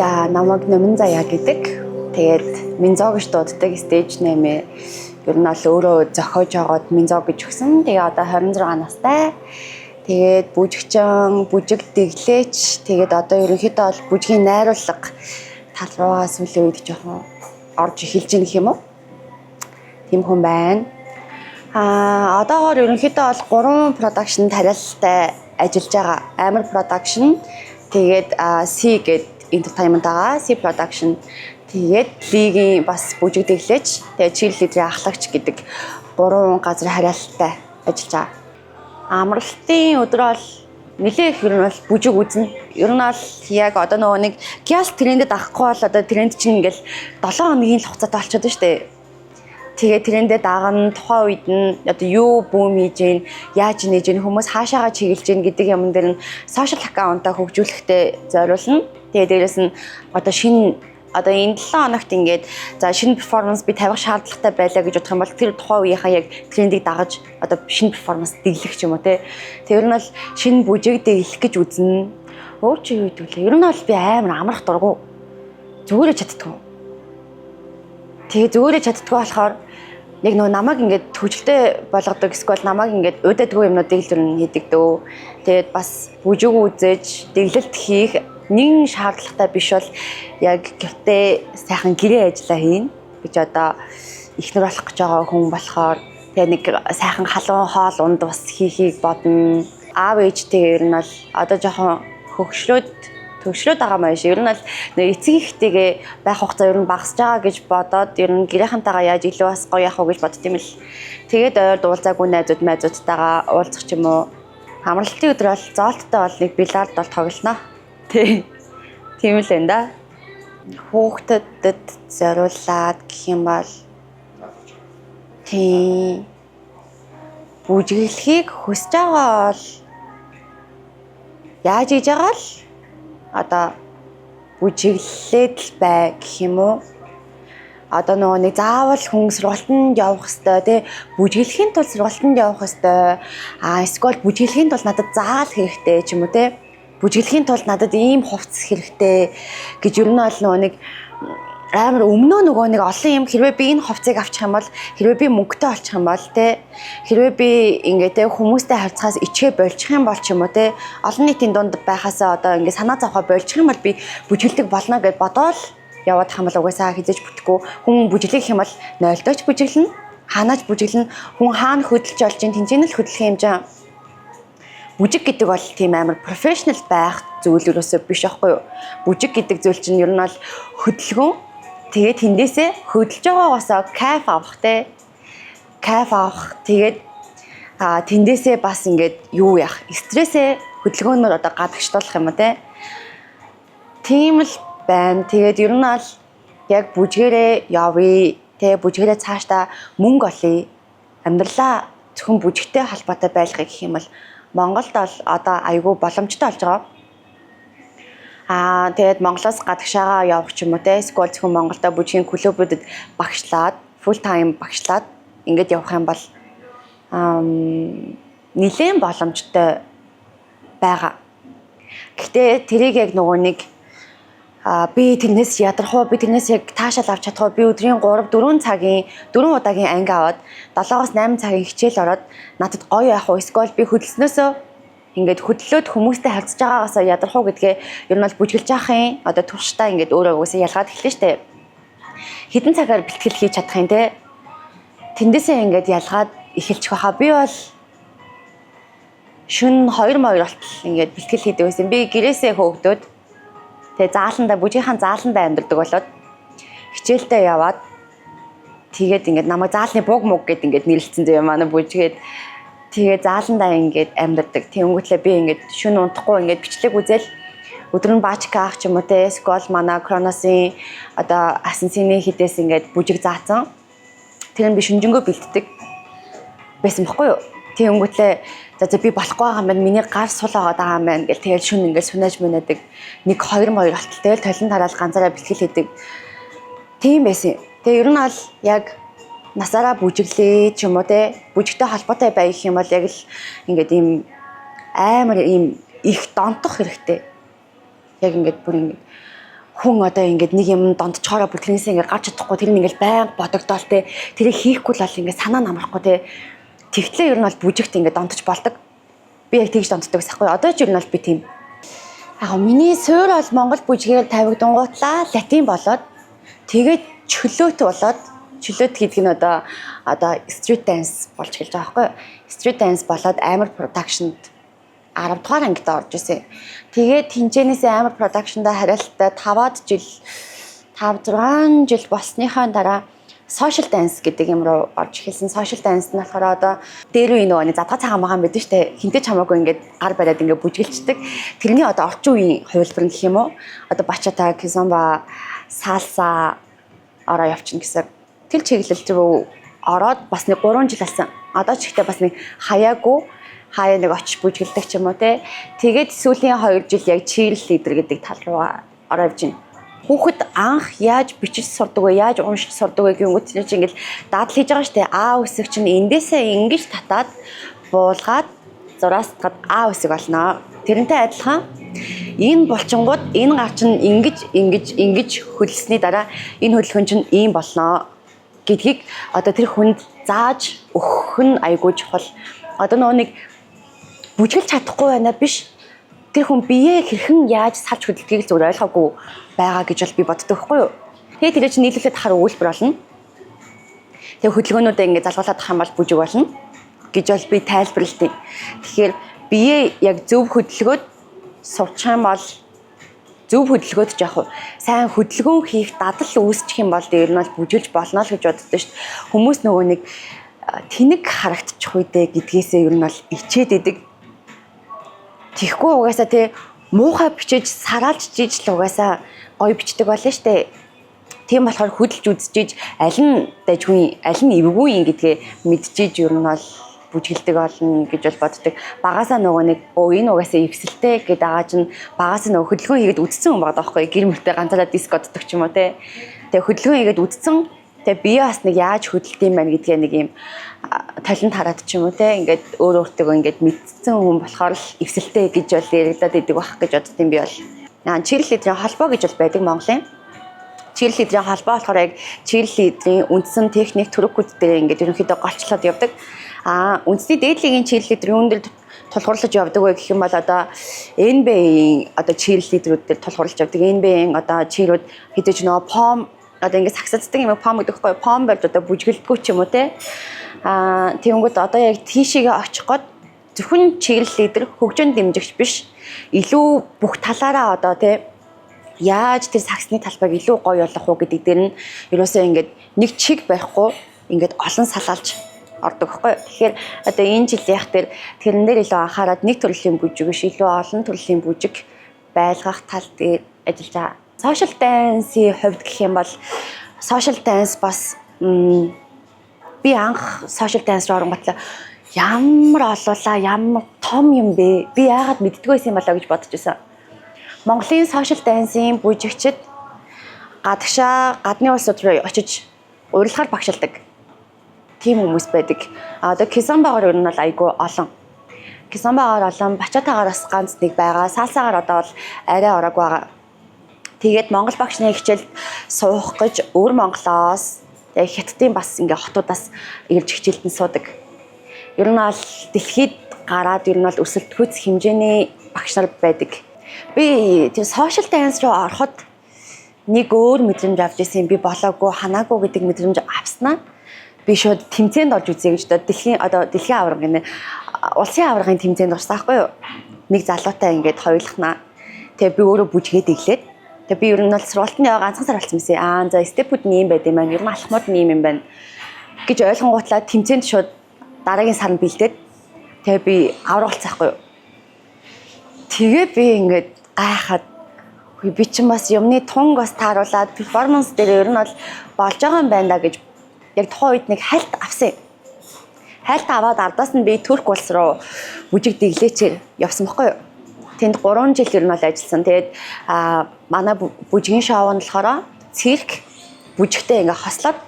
За, намайг Номин Заяа гэдэг. Тэгээд Минзо гэж дууддаг, stage name ер нь бол өөрөө зохиож агаад Минзо гэж өгсөн. Тэгээ одоо 26 настай. Тэгээд бүжигчин, бүжиг дэглээч. Тэгээд одоо ерөнхийдөө бол бүжгийн найруулга тал руугаа сүүлийн үед жоохон орж эхэлж байна гэх юм уу? Тийм хүн байна. Одоогоор ерөнхийдөө бол 3 production тариалалтай ажиллаж байгаа. Амар production, тэгээд C гээд entertainment байгаа. C production. Тэгээд лигийн бас бүжиг дэглээч, тэгээд cheerleader-ийн ахлагч гэдэг гурван газар хариалалтай ажиллаж байгаа. Амралтын өдөр бол нэлээ их ер нь бол бүжиг үзнэ. Ер нь бол яг одоо нөгөө нэг гяс трендэд авахгүй бол одоо тренд чинь ингээл 7 хоногийн л хугацаатай болчиход байна шүү дээ. Тэгээ трендэд дагна, тухайн үед нь одоо юу boom хийж гин, яаж нээж гин, хүмүүс хаашаага чиглэж гин гэдэг юм дээр нь social account-аа хөгжүүлэхдээ зориулна. Тэгээ дээрэс нь одоо шинэ, одоо энэ 7 хоногт ингээд за шинэ performance би тавих шаардлагатай байлаа гэж бодох юм бол тэр тухайн үеийнхаа яг трендийг дагаж одоо шинэ performance дэглэх ч юм уу, те. Тэр нь бол шинэ бүжиг дэглэх гэж үзнэ. Өөр чи юу гэдэг вэ? Ер нь бол би амар амрах дургу. Зүгээрээ чаддгүй. Тэгээ зүгээрээ чаддгүй болохоор яг нөгөө намайг ингээд төвчлөлтэй болгодог эсвэл намайг ингээд уйдадгүй юмнуудыг л ер нь хийдэг дөө. Тэгээд бас бүжиг үзэж, дэглэлт хийх нэгэн шаардлагатай биш бол яг гэртээ сайхан гэрээ ажиллаа хийн гэж, одоо эхнэр болох гэж байгаа хүн болохоор тэгээ нэг сайхан халуун хоол унд бас хийхийг бодно. Аав ээжтэйгээ ер нь бол одоо жоохон хөгшлөөд төгшлөөд байгаа маяг шиг. Ер нь бол нэг эцэг ихтэйгээ байх хугацаа ер нь багасж байгаа гэж бодоод, ер нь гэрийнхэнтэйгээ яаж илүү бас гоё явах уу гэж бодд юм л. Тэгээд ойр дуулзаагүй найзууд майзуудтайгаа уулзах ч юм уу. Амралтын өдөр бол зоолттой бол нэг бильярд бол тоглоно. Тий. Тийм л энэ да. Хүүхдэд зориулаад гэх юм бол тий, бүжиглэхийг хүсэж байгаа бол яаж хийж байгаа л одоо бүжиглээд л бай гэх юм уу? Одоо нөгөө нэг заавал хүн сургалтанд явах хэвээр, тий, бүжиглэхийн тулд сургалтанд явах хэвээр, эсвэл бүжиглэхийн тулд надад заал хэрэгтэй ч юм уу, тий, бүжиглэхийн тулд надад ийм хувцас хэрэгтэй гэж ер нь бол нөгөө нэг амар өмнөө нөгөө нэг олон юм, хэрвээ би энэ хувцсыг авчих юм бол, хэрвээ би мөнгөтэй болчих юм бол, те, хэрвээ би ингээ, те, хүмүүстэй харьцахаас ичгээ болчих юм бол ч юм уу, те, олон нийтийн дунд байхасаа одоо ингээ санаа зовхоо болчих юм бол би бүжиглдэг болно гэж бодоол яваад хам бол угаасаа хизээж бүтэхгүй. Хүн бүжиглэх юм бол нойлдооч бүжиглэнэ, хаанаач бүжиглэнэ. Хүн хаана хөдөлж олж ин тэнцэн л хөдлөх юм жаа. Бүжиг гэдэг бол тийм амар professional байх зүйл ерөөсөө биш аахгүй юу? Бүжиг гэдэг зүйл чинь ер нь бол хөдөлгөөн. Тэгээд тэндээсээ хөдөлж байгаагаасаа кайф авах, те. Кайф авах. Тэгээд тэндээсээ бас ингээд юу яах? Стрессээ хөдөлгөөнөөр одоо гадагшлуулах юм уу, те. Тийм л байна. Тэгээд ер нь бол яг бүжгээрээ явъя. Тэ, бүжгээрээ цаашдаа мөнгө олъё. Амьдралаа зөвхөн бүжигтэй холбоотой байлгах гэх юм бол Монголд бол одоо айгүй боломжтой болж байгаа. Тэгээд Монголоос гадагшаага явах ч юм уу, те, эсвэл зөвхөн Монголдо бүжгийн клубүүдэд багшлаад, full time багшлаад ингээд явах юм бол нэлээд боломжтой байгаа. Гэхдээ тэрийг яг нөгөө нэг би тэрнээс ядрах уу, би тэрнээс яг таашаал авч чадах уу, би өдрийн 3 4 цагийн, 4 удаагийн анги аваад 7-оос 8 цагийн хичээл ороод надад гоё яах уу, эсвэл би хөдөлснөөсөө ингээд хөдлөөд хүмүүстэй харьцаж байгаагаасаа ядрах уу гэдгээ ер нь бол бүжиглж яахын одоо туршдаа ингээд өөрөө угаасаа ялгаад эхэлнэ штэ. Хэдэн цагаар бэлтгэл хийж чадах юм, те. Тэндээсээ ингээд ялгаад эхэлчих байхаа. Би бол шөнө 2 2 болтол ингээд бэлтгэл хийдэг байсан. Би гэрээсээ хөөгдөөд, тэгээ зааландаа, бүжгийнхаа зааландаа амьдардаг болоод хичээлдээ яваад, тэгээд ингээд намайг заалны буг муг гэд ингээд нэрлэлсэн зөө манай бүжгээд. Тэгээ зааландаа ингээд амьдардаг. Тэнгүүтлээ би ингээд шөнө унтахгүй ингээд бичлэг үзэл, өдөр нь баачка авах ч юм уу, те, эсвэл манай Кроносын одоо Асенсины хідээс ингээд бүжиг заацсан. Тэр нь би шүнжэнгөө бэлддэг байсан бохгүй юу? Тэнгүүтлээ за за, би болохгүй байгаа юм байна. Миний гар сул байгаа даа юм байна гэл, тэгэл шүн ингээд сунааж мунаадаг. 1 2 2 болтол тэгэл толон тараал ганцаараа бэлтгэл хийдэг. Тийм байсан. Тэгээ ер нь бол яг насаараа бүжиглээ ч юм уу, те, бүжигтэй холбоотой байх юм бол яг л ингээд ийм амар ийм их донтох хэрэгтэй. Яг ингээд бүр ингээд Хүн одоо ингээд нэг юм донтчоороо бүр тэрнээсээ ингээд гарч чадахгүй, тэр нь ингээд байнга бодогдоол те, тэрийг хийхгүй л бол ингээд санаа намрахгүй те. Тэгтлээ ер нь бол бүжигт ингээд донтож болдог. Би яг тэгж донтдог гэсэн байхгүй. Одоо ч ер нь бол би тийм. Яг миний суурь бол Монгол бүжгээр тавигдангуутлаа латин болоод, тэгээд чөлөөт болоод, чөлөөт гэдэг нь одоо street dance болж эхэлж байгаа байхгүй юу? Street dance болоод Амар production-д 10 дугаар ангид орж исэн. Тэгээд тэнцэнээсээ Амар production-да хариалттай 5-аад жил, 5 6 жил болсныхаа дараа social dance гэдэг юм руу орж эхэлсэн. Social dance нь болохоор одоо дээр үеийн нөгөө нэг задгаа цагаан магаан байдаг штэ. Хинтээ ч хамаагүй ингээд гар бариад ингээд бүжгэлчдэг. Тэрний одоо орчин үеийн хувилбар гэх юм уу? Одоо бачата, кизомба, салса ороо явчихна гэсэн. Тэр чиглэл рүү ороод бас нэг 3 жил болсон. Одоо ч ихтэй бас нэг хаяагүй хаяа нэг очиж бүжгэлдэг ч юм уу те. Тэгээд сүүлийн 2 жил яг cheerleader гэдэг тал руу ороо явж байна. Хүүхэд анх яаж бичиж сурдаг вэ, яаж уншиж сурдаг вэ гэнгүүт чинь ингээл дадал хийж байгаа штэ. А үсэг чинь эндээсээ ингэж татаад буулгаад зураас татаад А үсэг болно. Тэрнтэй адилхан энэ булчингууд, энэ гар чинь ингэж, ингэж, ингэж хөдөлсөний дараа энэ хөдөлгөөн чинь ийм болно гэдгийг одоо тэр хүнд зааж өгөх нь айгүй чухал. Одоо нөгөө нэг бүжгэлж чадахгүй байна биш. Тэр хүн биеэ хэрхэн яаж салж хөдөлдгийг л зүгээр ойлгоогүй байгаа гэж бол би боддог байхгүй юу. Тэгээ тэр чинь нийлүүлээд хахаар өгүүлбэр болно. Тэгээ хөдөлгөөнүүдээ ингээд залгуулад ах юм бол бүжиг болно гэж бол би тайлбарлалт. Тэгэхээр бие яг зөв хөдөлгөөд сурчих юм бол, зөв хөдөлгөөд ч яг сайн хөдөлгөөн хийх дадал үүсчих юм бол ер нь бол бүжиглж болно л гэж боддоо шүү дээ. Хүмүүс нөгөө нэг тэнэг харагдчих үедээ гэдгээсээ ер нь бол ичээд идэг. Тэгэхгүй угаасаа тий муухай бичиж сараалж жиж л угаасаа гоё бичдэг болно штэ. Тийм болохоор хөдөлж үзчихэж, аль нь дажгүй, аль нь эвгүй юм гэдгээ мэдчихэж ер нь бол бүжгэлдэг болно гэж бол боддог. Багасаа нөгөө нэг өө энэ угаасаа эвсэлтэй гэдэг агаа чинь багасаа нөгөө хөдөлгөөн хийгээд үдцсэн хүн байгаа байхгүй, гэр мөртөө ганцаараа диск оддог ч юм уу те. Тэгээ хөдөлгөөн хийгээд үдцсэн. Тэгээ бие бас нэг яаж хөдөлд юм байна гэдгээ нэг юм толинд хараад ч юм уу те, ингээд өөр өөртөө ингээд мэдсэн хүн болохоор л эвсэлтэй гэж бол яригадаад идэг байх гэж бодд юм би бол. Наа cheerleader-ийн холбоо гэж бол байдаг Монголын. Cheerleader-ийн холбоо болохоор яг cheerleader-ийн үндсэн техник, трюкүүд дээр ингээд ерөнхийдөө голчлоод явдаг. Аа, үндэсний дээд лигийн cheerleader юун дээр тулгуурлаж явдаг вэ гэх юм бол одоо NBA-ийн одоо cheerleader-үүд дээр тулгуурлаж явдаг. NBA-ийн одоо cheer-үүд хэдэж нөгөө pom одоо ингээд сагсацдаг юм, pom гэдэг байхгүй, pom барьж одоо бүжгэлдэггүй ч юм уу те. Аа, тэгэнгүүт одоо яг тийшээгээ очих гээд зөвхөн cheerleader, хөгжин дэмжигч биш, илүү бүх талаараа одоо те яаж тэр сагсны талбайг илүү гоё болгох уу гэдэг дээр нь ерөөсөө ингээд нэг чиг барихгүй, ингээд олон салаалж ордог байхгүй. Тэгэхээр одоо энэ жил яг тэр тэрэн дээр илүү анхаарад нэг төрлийн бүжиг биш, илүү олон төрлийн бүжиг байлгах тал дээр ажиллаж байгаа. Social dance-ийн хувьд гэх юм бол social dance бас би анх social dance руу оронготлаа ямар олуулаа, ямар том юм бэ? Би яагаад мэддэггүй байсан юм болоо гэж бодож байсан. Монголын social dance-ийн бүжигчид гадагшаа, гадны улсууд руу очиж урилгаар багшилдаг тийм хүмүүс байдаг. А одоо кизомбагаар ер нь бол айгүй олон. Кизомбагаар олон, бачатагаар бас ганц нэг байгаа. Салсагаар одоо бол арай ороогүй байгаа. Тэгээд Монгол багшны хичээлд суух гэж өвөр Монголоос, тэгээ Хятадын бас ингээ хотуудаас ирж хичээлд нь суудаг. Ер нь бол дэлхийд гараад ер нь бол өрсөлдөхүйц хэмжээний багш нар байдаг. Би тэр social dance руу ороход нэг өөр мэдрэмж авч ирсэн, би болоогүй, ханаагүй гэдэг мэдрэмж авснаа би шууд тэмцээнд орж үзье гэж одоо дэлхийн аварга гинэ, улсын аваргын тэмцээнд орсон байхгүй юу? Нэг залуутай ингээд хоёулахнаа. Тэгээ би өөрөө бүжгээд иглээд, тэгээ би ер нь бол сургуультанд яваа ганцхан сар болсон байсан. Аа, за, step-үүд нь ийм байд юм байна. Ер нь алхмууд нь ийм юм байна гэж ойлгонгуутлаа тэмцээнд шууд дараагийн сар нь бэлдээд, тэгээ би аварга болсон байхгүй юу? Тэгээ би ингээд гайхаад, би чинь бас юмны тунг бас тааруулаад performance дээр ер нь бол болж байгаа юм байна да гэж яг тухайн үед нэг хальт авсан юм. Хальт аваад ардаас нь би Турк улс руу бүжиг дэглээчээр явсан бохгүй юу? Тэнд 3 жил ер нь бол ажилласан. Тэгээд манай бүжгийн шоу нь болохоор цирк бүжигтэй ингээ хослоод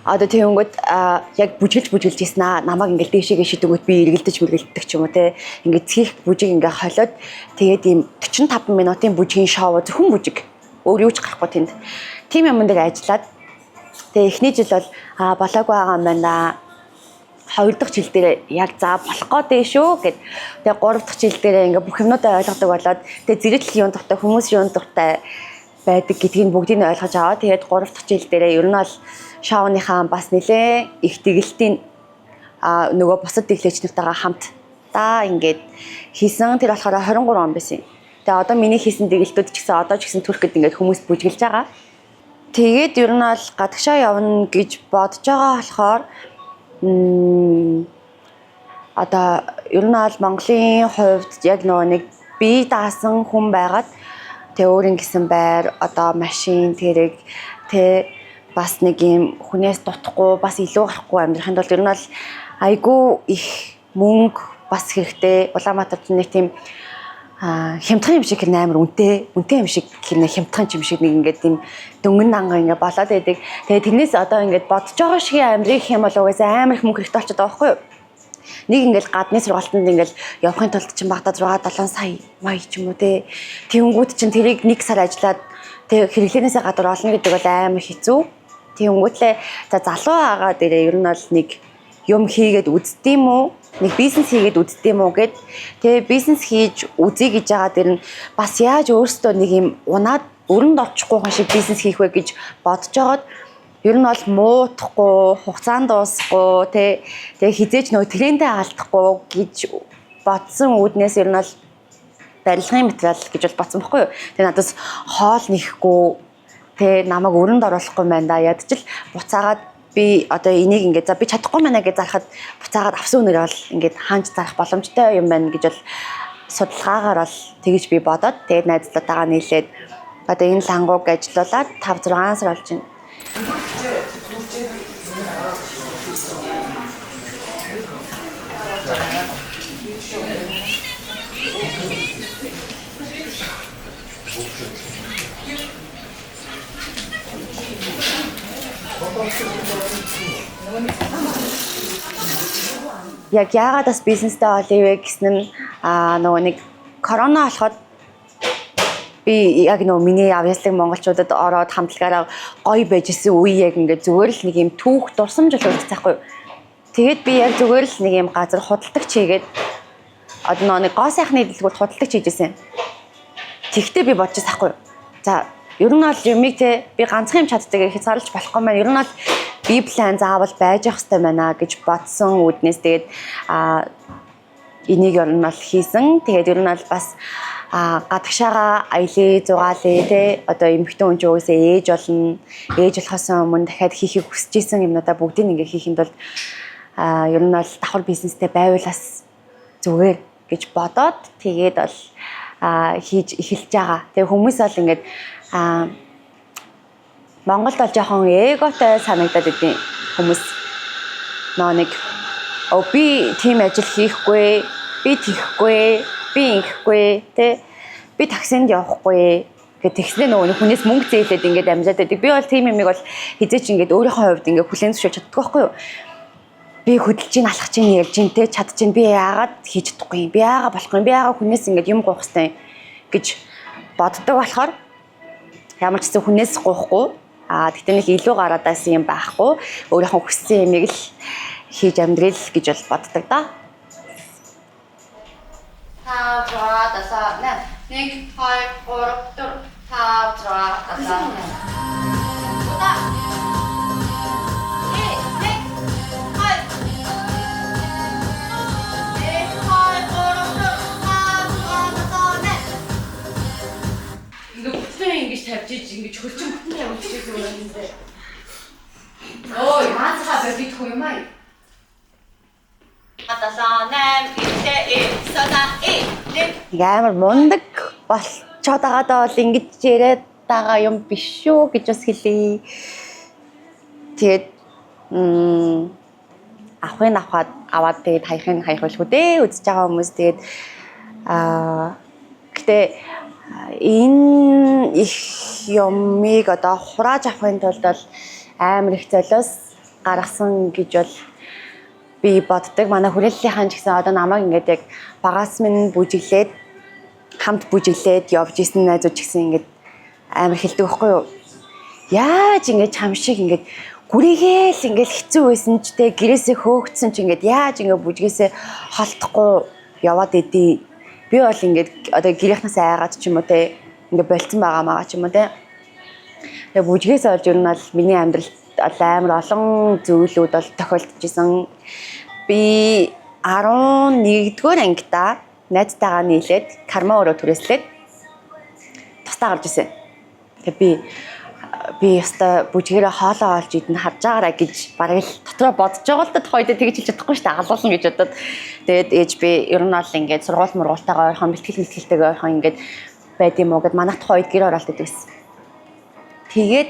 Одоо тэгэнгүүт яг бүжгэлж бүжгэлж ийсэн аа, намайг ингээл дээшээгээ шидэгүүт би эргэлдэж мэргэлддэг ч юм уу те. Ингээд цэх бүжиг ингээ холиод, тэгээд ийм 45 минутын бүжгийн шоу, зөвхөн бүжиг. Өөр юу ч гарахгүй тэнд. Тим юмн дээр ажиллаад, тэгээ эхний жил бол болоогүй байгаа юм байна да. Хоёр дахь жил дээр яг за болох гээд дээ шүү гэд. Тэгээ гурав дахь жил дээр ингээ бүх юмнуудаа ойлгодог болоод, тэгээ зэрэглэл юун дуртай, хүмүүс юун дуртай байдаг гэдгийг бүгдийг нь ойлгож аваад, тэгээд гурав дахь жил дээр ер нь бол шоуныхаа бас нэлээ их дэгэлтийн нөгөө бусад дэглээч нартайгаа хамт да ингээд хийсэн. Тэр болохоор 23 он байсан. Тэгээ одоо миний хийсэн дэгэлтүүд ч гэсэн одоо ч гэсэн Туркид ингээд хүмүүс бүжгэлж байгаа. Тэгээд ер нь бол гадагшаа явна гэж бодож байгаа болохоор одоо ер нь бол Монголын хувьд яг нөгөө нэг бие даасан хүн байгаад, тэгээ өөрийн гэсэн байр, одоо машин тэрэг тэ, бас нэг юм хүнээс дутахгүй, бас илүү гарахгүй амьдрахын тулд ер нь бол айгүй их мөнгө бас хэрэгтэй. Улаанбаатарт нэг тийм хямдхан юм шиг амар үнэтэй, үнэтэй юм шиг хинэ хямдхан юм шиг нэг ингээд тийм дөнгөн данга ингээд болоод байдаг. Тэгээ тэрнээс одоо ингээд бодож байгаа шиг амьдрах юм бол угаасаа амар их мөнгө хэрэгтэй болчиход байгаа байхгүй юу? Нэг ингээл гадны сургалтанд ингээл явахын тулд чинь багадаа 6 7 сая мая ч юм уу те. Тэнгүүд чинь тэрийг нэг сар ажиллаад тэг хэрэглээнээсээ гадуур олно гэдэг бол амар хэцүү. Тэнгүүтлээ за залуу агаа дээрээ ер нь бол нэг юм хийгээд үздэм үү? Нэг бизнес хийгээд үздэм үү гэд. Тэгээ бизнес хийж үзье гэж байгаа дэр нь бас яаж өөртөө нэг юм унаад өрөнд орчихгүй хүн шиг бизнес хийх вэ гэж бодож байгаад, ер нь бол муутахгүй, хугацаанд дуусахгүй тэ, тэгээ хизээч нөгөө трендээ алдахгүй гэж бодсон үүднээс ер нь бол барилгын материал гэж бол бодсон байхгүй юу. Тэгээ надаас хоол нэхгүй тэ, намайг өрөнд оруулахгүй байна да. Ядчил буцаагаад би одоо энийг ингээд за би чадахгүй байна гэж зарахад буцаагаад авсан үнээр бол ингээд хаанч зарах боломжтой юм байна гэж бол судалгаагаар бол тэгэж би бодоод, тэгээд найзлуудаагаа нийлээд одоо энэ лангууг ажилуулад 5 6 сар болж байна. Яг яагаад бас бизнестэй олъё вэ гэсэн нь нөгөө нэг корона болоход би яг нөгөө миний авьяаслаг монголчуудад ороод хамтлагаараа гоё байж исэн үе яг ингээд зүгээр л нэг юм түүх дурсамж л үлдсэн байхгүй юу. Тэгээд би яг зүгээр л нэг юм газар худалдагч хийгээд, одоо нөгөө нэг гоо сайхны дэлгүүрт худалдагч хийжсэн. Тэгтээ би бодож байсан байхгүй юу. За ер нь бол юмыг те би ганцхан юм чаддаг хязгаарлаж болохгүй маань, ер нь бол би план заавал байж явах хэрэгтэй байна гэж бодсон үүднээс тэгээд энийг ер нь бол хийсэн. Тэгээд ер нь бол бас гадагшаага аялыг зугаалъя те, одоо эмэгтэй хүн чинь угаасаа ээж болно. Ээж болохоос өмнө дахиад хийхийг хүсэж исэн юмнуудаа бүгдийг ингээ хийхэд бол ер нь бол давхар бизнестэй байвал бас зүгээр гэж бодоод, тэгээд бол хийж эхэлж байгаа. Тэгээ хүмүүс бол ингээд Монголд бол жоохон эготой санагдаад идэв хүмүүс. Нөө нэг би тийм ажил хийхгүй, би тийхгүй, би ингэхгүй тэ, би таксинд явахгүй гэх тэгснэ нөгөө хүнээс мөнгө зээлээд ингээд амжаад байдаг. Би бол тийм юмыг бол хизээч ингээд өөрийнхөө хувьд ингээд хүлээн зөвшөөрч чаддаг байхгүй юу? Би хөдөлж чинь, алхах чинь, ярьж чинь тэ, чад чинь, би яагаад хийж чадахгүй юм? Би яагаад болохгүй юм? Би яагаад хүнээс ингээд юм гуйх хэвтэй гэж боддог болохоор ямар ч гэсэн хүнээс гуйхгүй, тэгтээ нэг илүү гараад байсан юм байхгүй, өөрийнхөө хүссэн юмыг л хийж амьдрал гэж бол боддог да. 5 6 7 8 1 2 3 4 5 6 7 8. Ингээ бүтэн ингэж тавьж иж ингэж хөлчин бүтэн тавьж зүгээр юм дээ. Ой, маацгаа барьж идэх юм аа. 7 8 1 амар мундаг болчоод байгаадаа бол ингэж яриад байгаа юм биш шүү гэж бас хэлье. Тэгээд авахын авахад аваад, тэгээд хаяхын хаях байлгүй дээ үзэж байгаа хүмүүс. Тэгээд гэтээ энэ их юмыг одоо хурааж авахын тулд бол амар их золиос гаргасан гэж бол би боддог. Манай хүрээллийнхэн ч гэсэн одоо намайг ингээд яг багаас минь бүжиглээд хамт бүжиглээд явж исэн найзууд ч гэсэн ингээд амар хэлдэг байхгүй юу? Яаж ингээд чам шиг ингээд гүрийгээл ингээд хэцүү байсан ч те гэрээсээ хөөгдсөн ч ингээд яаж ингээд бүжгээсээ холтохгүй яваад идэв. Би бол ингээд одоо гэрийнхнээс айгаад ч юм уу те ингээд болцсон байгаа маа ч юм уу те. Тэгээ бүжгээс олж ер нь бол миний амьдралд амар олон зүйлүүд бол тохиолдож исэн. Би 11-р ангидаа найзтайгаа нийлээд карма өрөө түрээслээд тусдаа гарч ирсэн. Тэгээ би ёстой бүжгээрээ хоолоо олж идэн харж байгаарай гэж бараг л дотроо бодож байгаа л да, тухайд тэгж хэлж чадахгүй шүү дээ, алуулна гэж бодоод. Тэгээд ээж би ер нь бол ингээд сургууль мургуултайгаа ойрхон, бэлтгэл мэтгэлтэйгээ ойрхон ингээд байд юм уу гэд манайх тухайн үед гэр оролт гэдэг гэсэн. Тэгээд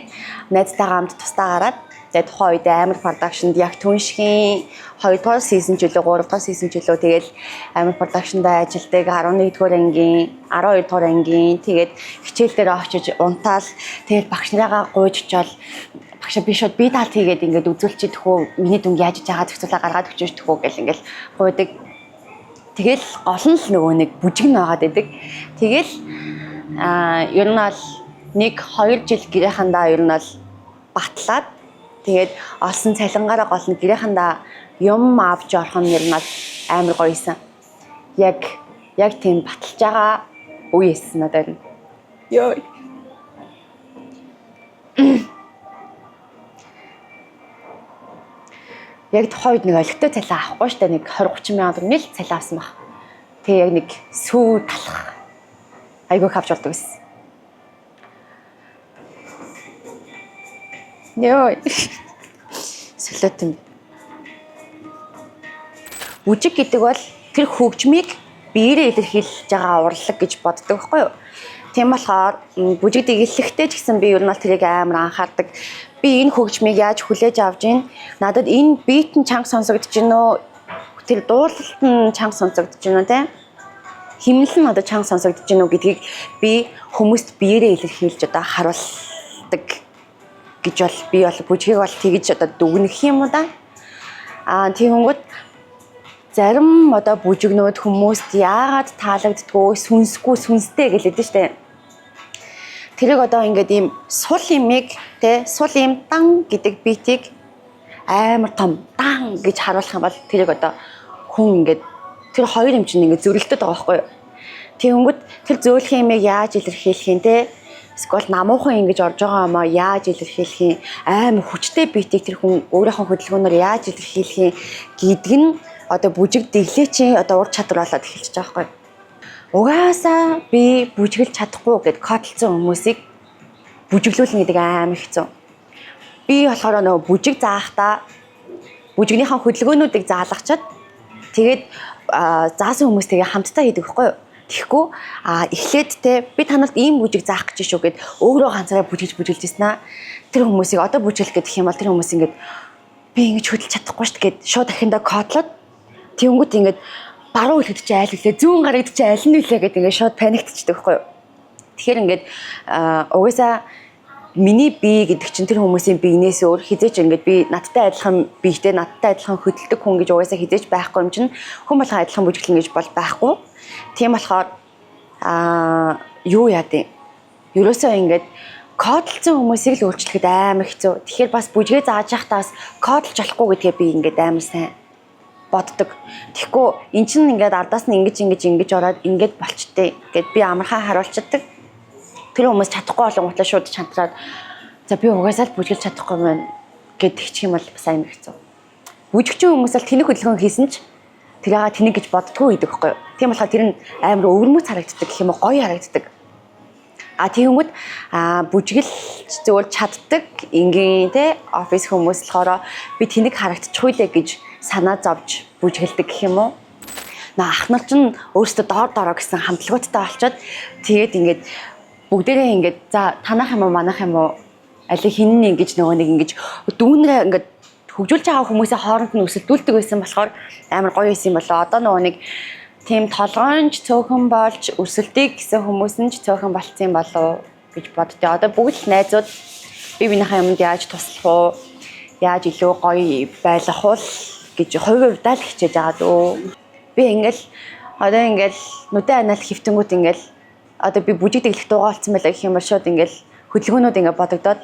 найзтайгаа хамт тусдаа гараад, тэгээд тухайн үед Амар production-д яг түншгийн 2 дугаар season ч үлээ, 3 дугаар season ч үлээ, тэгэл Амар production-д ажилладаг 11 дугаар ангийн, 12 дугаар ангийн, тэгээд хичээл дээр очиж унтаал, тэгээд багш нарыгаа гуйж очоод, багшаа би шууд би таалт хийгээд ингээд үзүүлчих төхөө, миний дүнг яаж байгаа зохицуулаа гаргаад өчөөж төхөө гэл ингээд гуйдаг. Тэгэл гол нь л нөгөө нэг бүжиг нь байгаад байдаг. Тэгэл ер нь бол 1 2 жил гэрээхэндээ ер нь бол батлаад, тэгээд олсон цалингаараа гол нь гэрээхэндээ юм авч орох нь ер нь бол амар гоёсэн. Яг тийм баталж байгаа үе эссэн надад. Йоо. Яг тухайн үед нэг олигтой цалин авахгүй штэ, нэг 20 30 мянган төгрөг л цалин авсан баг. Тэгээ яг нэг сүү талах айгүй их авч болдог гэсэн. Йоо. Солиот юм. Бүжиг гэдэг бол тэр хөгжмийг биеэрээ илэрхийлж байгаа урлаг гэж боддог байхгүй юу? Тийм болохоор бүжиг дэглэхдээ ч гэсэн би ер нь бол тэрийг амар анхаардаг. Би энэ хөгжмийг яаж хүлээж авч ийн? Надад энэ beat нь чанга сонсогдож гин үү? Тэр дуулалт нь чанга сонсогдож гин үү те? Химнэл нь одоо чанга сонсогдож гин үү гэдгийг би хүмүүст биеэрээ илэрхийлж одоо харуулдаг гэж бол би бол бүжгийг бол тэгж одоо дүгнэх юм уу да. Аа, тэгэнгүүт зарим одоо бүжигнүүд хүмүүст яагаад таалагддгүү, сүнсгүй, сүнстэй гэлээд штэ. Тэрийг одоо ингээд ийм сул имийг те, сул им дан гэдэг beat ийг амар том дан гэж харуулах юм бол тэрийг одоо хүн ингээд тэр хоёр юм чинь ингээд зөрөлдөд байгаа байхгүй юу? Тэгэнгүүт тэр зөөлхөн имийг яаж илэрхийлэх юм те? Эсвэл намуухан ингэж орж байгаа юмаа яаж илэрхийлэх юм? Амар хүчтэй beat ийг тэр хүн өөрийнхөө хөдөлгөөнөөр яаж илэрхийлэх юм гэдг нь одоо бүжиг дэглээчийн одоо ур чадвар болоод эхэлчихэж байгаа байхгүй юу? Угаасаа би бүжиглж чадахгүй гэд кодлцсон хүмүүсийг бүжиглүүлнэ гэдэг амар хэцүү. Би болохоор нөгөө бүжиг заахтаа бүжигнийхээ хөдөлгөөнүүдийг заалгачаад, тэгээд заасан хүмүүстэйгээ хамтдаа хийдэг байхгүй юу? Тэгэхгүй эхлээд те би танарт ийм бүжиг заах гэж шүү гэд өөрөө ганцаараа бүжиглж бүжиглж ирсэн аа. Тэр хүмүүсийг одоо бүжиглэх гэх юм бол тэр хүмүүс ингээд би ингэж хөдөлж чадахгүй шүү дээ гэд шууд дахиндаа кодлоод, тэгэнгүүт ингээд баруун үлгэд чи айл үлээ, зүүн гарагд чи аль нь үлээ гэд ингээд шууд panic тчихдэг байхгүй юу? Тэгэхээр ингээд угаасаа миний бие гэдэг чинь тэр хүмүүсийн биенээс өөр хизээч ингээд би надтай адилхан биетэй, надтай адилхан хөдөлдөг хүн гэж угаасаа хизээч байхгүй юм чинь хүн болгон адилхан бүжиглэн гэж бол байхгүй. Тийм болохоор юу яа гэм. Ерөөсөө ингээд кодлцсон хүмүүсийг л өөрчлөхөд амар хэцүү. Тэгэхээр бас бүжгээ зааж явахдаа бас кодлж болохгүй гэдгээ би ингээд амар сайн боддог. Тэгэхгүй эн чинь ингээд ардаас нь ингэж ингэж ингэж ороод ингээд болчтой гэд би амархан харуулчихдаг. Тэр хүмүүс чадахгүй болонгуутлаа шууд чантраад, за би угаасаа л бүжгэлж чадахгүй байна гэд тэгчих юм бол бас амар хэцүү. Бүжигчин хүмүүс л тэнэг хөдөлгөөн хийсэн ч тэрийг тэнэг гэж боддгоо гэдэг байхгүй юу. Тийм болохоор тэр нь амар өвөрмөц харагддаг гэх юм уу, гоё харагддаг. А тэгэнгүүт бүжгэлж зөвөр чаддаг энгийн те офис хүмүүс болохоор би тэнэг харагдчих үлээ гэж санаа зовж бүжгэлдэг гэх юм уу. На ах нар чинь өөрсдөө доор доороо гэсэн хамтлагуудтай болчоод, тэгээд ингээд бүгдээрээ ингээд за танах юм уу, манах юм уу, аль хин нь ингэж нөгөө нэг ингэж дүүнрээ ингээд хөгжүүлж байгаа хүмүүсээ хооронд нь өсөлдүүлдэг байсан болохоор амар гоё байсан юм болоо. Одоо нөгөө нэг тийм толгойнч цөөхөн болж өрсөлдөг гэсэн хүмүүс нь ч цөөхөн болцсон болов гэж боддөө. Одоо бүгд л найзууд бие биенийхээ юмд яаж туслах уу? Яаж илүү гоё байлгах уу гэж хувь хувьдаа л хичээж байгаа дөө. Би ингээл одоо ингээл нүдэн анаал хөвтөнгүүт ингээл одоо би бүжиг дэглэх дуугаа олцсон байлаа гэх юм бол шууд ингээл хөдөлгөөнүүд ингээ бодогдоод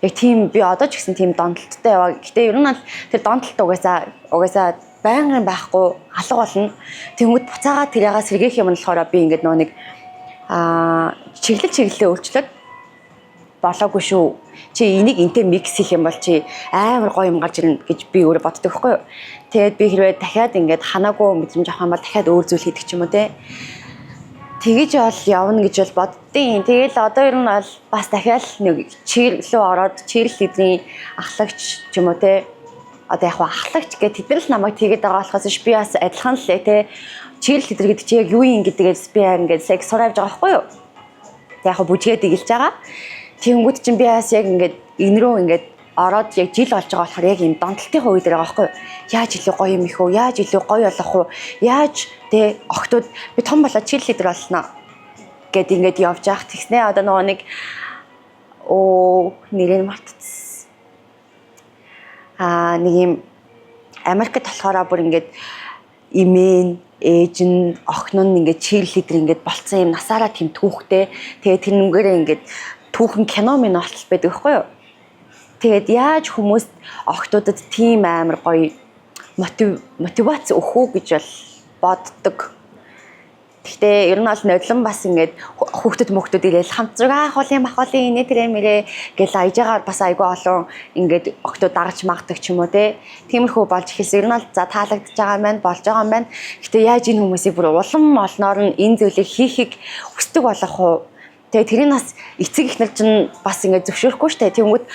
яг тийм би одоо ч гэсэн тийм донтолттой яваа. Гэтэ ер нь бол тэр донтолт угаасаа байнгын байхгүй алга болно. Тэнгүүд буцаагаа тэрийгээ сэргээх юм нь болохоор би ингээд нөө нэг чиглэл чиглэлээ өөрчлөөд болоогүй шүү. Чи энийг энтэй mix хийх юм бол чи амар гоё юм гарч ирнэ гэж би өөрөө боддог байхгүй юу. Тэгээд би хэрвээ дахиад ингээд ханаагүй мэдрэмж авах юм бол дахиад өөр зүйл хийдэг ч юм уу те. Тэгэж бол явна гэж бол боддیں۔ Тэгэл одоо ер нь бол бас дахиад нэг cheer рүү ороод cheerleader ийн ахлагч ч юм уу те. Одоо яг ахлагч гэх тэд нар л намайг тэгээд байгаа болохоос ш би бас адилхан л те. Cheerleader гэдэг чи яг юу юм гэдгээс би ингээд яг сураад байгаа байхгүй юу? Тэг яг бүжгээд игэлж байгаа. Тэнгүүд чинь би бас яг ингээд энэ рүү ингээд ороод яг жил болж байгаа болохоор яг юм донтолтын үе дээр байгаа байхгүй юу? Яаж илүү гоё юм их үү? Яаж илүү гоё болох уу? Яаж тэ охтууд би том болоод cheerleader болно гэд ингээд явж явах тэгснэ одоо нөгөө нэг оо нэрийг мартцсан. Нэг юм Америкт болохоор бүр ингээд эмээн ээж нь охин нь ингээд cheerleader ингээд болцсон юм насаараа тийм түүхтэй. Тэгээд тэр нүгээрээ ингээд түүхэн кино минь болтол байдаг байхгүй юу? Тэгээд яаж хүмүүст охтуудад тийм амар гоё мотивац өгөх үү гэж бол боддог. Гэхдээ ер нь бол нодлон бас ингээд хүүхдүүд мөхтүүд ирээл хамт зураг авах махуулын инээ тэрэ мэрэ гэл аяжаагаар бас айгүй олон ингээд охтууд дагаж магдаг ч юм уу те. Тиймэрхүү болж эхэлсэн. Ер нь бол за таалагдж байгаа юм байна, болж байгаа юм байна. Гэтэ яаж энэ хүмүүсийг бүр улам олноор нь энэ зүйлийг хийхийг хүсдэг болох уу? Тэгээ тэрийг бас эцэг их нар чинь бас ингээд зөвшөөрөхгүй штэ. Тэнгүүд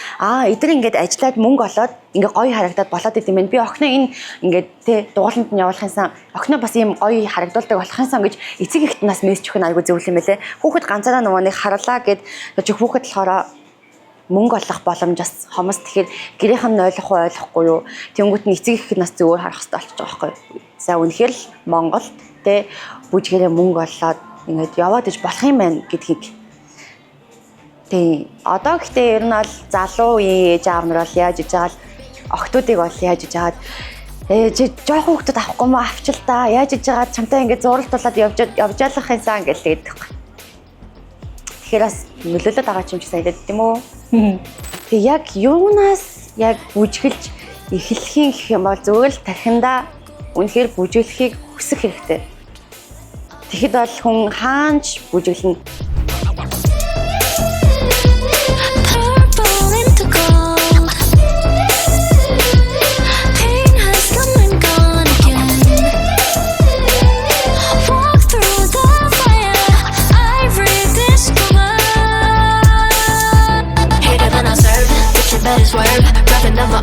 эдгээр ингээд ажиллаад мөнгө олоод ингээд гоё харагдаад болоод идэм байх. Би охиноо энэ ингээд тэ дугууланд нь явуулахынсан охиноо бас ийм гоё харагдуулдаг болохынсан гэж эцэг ихт нь бас мессеж өгөх нь айгүй зөв юм байлээ. Хүүхэд ганцаараа нөгөө нэг харлаа гэд хүүхэд болохоор мөнгө олох боломж бас хомос. Тэгэхээр гэрийнх нь ойлгох уу ойлгохгүй юу. Тэнгүүт нь эцэг их нас зөвөр харах хэрэгтэй болчих жоох байхгүй. За үнэхээр л Монголд тэ бүжгээрээ мөнгө олоод ингээд яваад иж болох юм байна гэдгийг. Тийм. Одоо гэхдээ ер нь бол залуу үеийн ээж аав нар бол яаж иж байгаа л охтуудыг бол яаж иж байгаа чи жоох хүүхдүүд авахгүй мó авчил та яаж иж байгаа чамтай ингээд зуралтуулаад явж явжаалах юмсан гэж л гэдэг. Тэгэхээр бас нөлөөлөд байгаа юм чи санагдаад тийм үү? Тэг яг юунаас яг бүжгэлж эхлэхийн гэх юм бол зүгээр л тархиндаа үнэхээр бүжиглэхийг хүсэх хэрэгтэй. Тэгэхэд бол хүн хаанч бүжиглэнэ. Purple into gold. Pain has come and gone again. Walk through the fire. I rediscover. Hater than I serve, bitch, you better swerve. Rapping never